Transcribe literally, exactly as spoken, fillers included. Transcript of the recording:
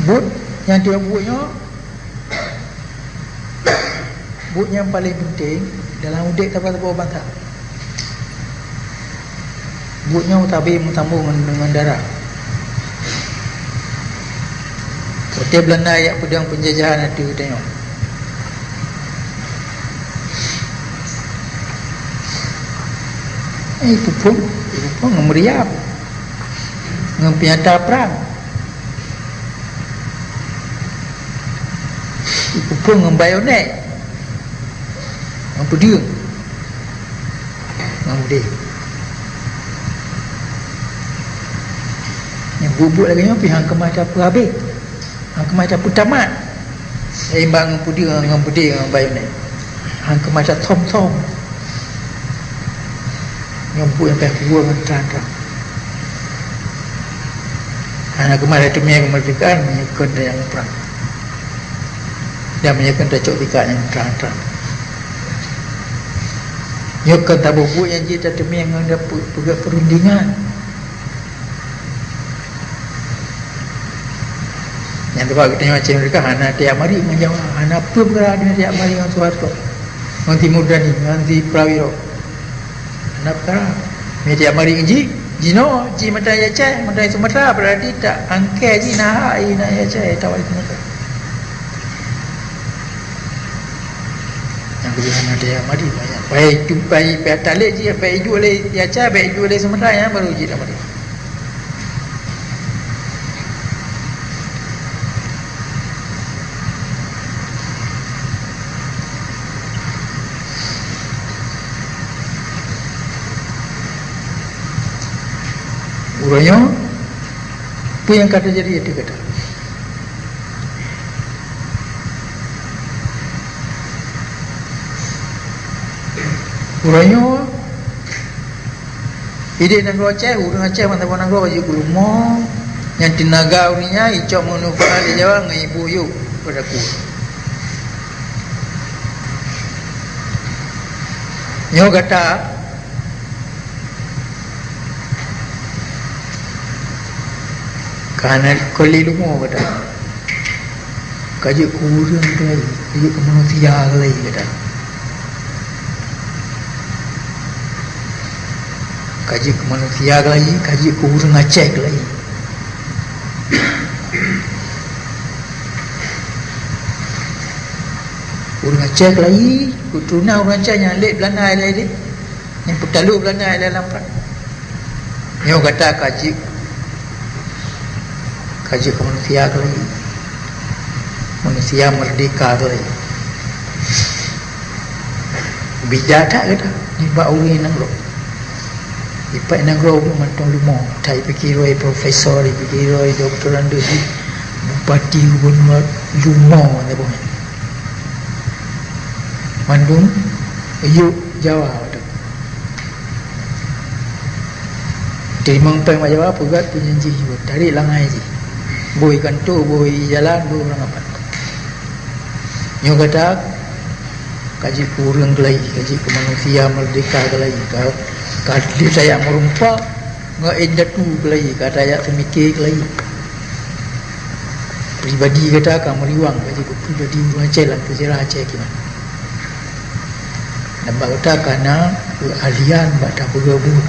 Buet nyang tiep buet nyoe, buet nyang paleng penting dalam udeb saboh-saboh bansa. Buet nyoe tabi meusambong ngon, ngon dara. Watée Beulanda jak peudong peunjajahan ateueh geutanyoe, eh, ipeuphon, ipeuphon ngon meuriam, ngon peunyata prang. Ipeuphon ngon bayonet, ngon peudeueng, ngon udeb. Nyang buet-buet lagée nyoe pih han keumah tapeuhabéh, han keumah tapeutamat. Seimbang ngon peudeueng, ngon peudeueng, ngon bayonet. Han keumah tathom-thom. Nyoe buet nyang payah kuwoe ngon trang-trang. Hana keumah tateumé keumeurdekaan meunyoe kon nyang prang. Dan meunyoe kon tacok tika nyang trang-trang. Nyoe kon saboh buet nyang jeuet tateumé ngon dapeuet peugah peurundingan. Nyang teuma geutanyoe Aceh Merdeka hana tajak marit ngon Jawa, hana peue peukara tajak marit ngon Soeharto, ngon si Murdani, ngon si Prawiro. Hana peukara. Meunyo tajak marit ngon jih, jinoe jih mantong di Aceh, mantong di Sumatra, berarti tak angkée jih na hak jih na di Aceh atawa di Sumatra. Nyang keubiasaan ada yang mari banyak. Baik tu, baik, baik talib je, baik ijuk lé Aceh, baik ijuk lé Sumatra, nyan baru jih dah mari. Uroe nyoe, peue nyang ka teujadi ateueh gata? Uroe nyoe, idéh nanggroe Aceh, ureuëng Aceh mantong nanggroe jeuet keu leumo, nyang teunaga ureuëng nyan icok manfaat lé Jawa ngon ibu yub pada ku. Nyoe gata, ka hana kon lé leumo gata. Ka jeuet keu ureuëng keulayi, ka jeuet keu manusia keulayi gata. Ka jeuet keu manusia keulayi, ka jeuet keu ureuëng Aceh keulayi. Ureuëng Aceh keulayi, keuturonan ureuëng Aceh nyang lé Beulanda ilée-ilée, nyang peutalu Beulanda ilée lam prang. Nyoe gata ka jeuet, ka jeuet keu manusia keulayi, manusia meurdeka keulayi. Bida that gata nibak ureuëng nanggroe. Ipak nanggroe ureuëng mantong leumo, that ipike droe profesor, ipike droe doktor, andeuh jih bupati, gubunur, leumo saboh nyan. Mandum yub Jawa tu. Teurimong péng bak Jawa, peugöt peue nyang jih, tarek langai jih. Boh i kantô, boh i jalan, boh ureuëng apat. Nyoe gata ka jeuet keu ureuëng keulayi, ka jeuet keu manusia meurdeka keulayi, ka, ka lheueh tajak meureumpok ngon indatu keulayi, ka tajak seumike keulayi. Pribadi gata ka meuriwang, ka jeuet keu pribadi ureuëng Aceh lam seujarah Aceh kiban. Dan bak gata ka na keuahlian bak tapeugah buet.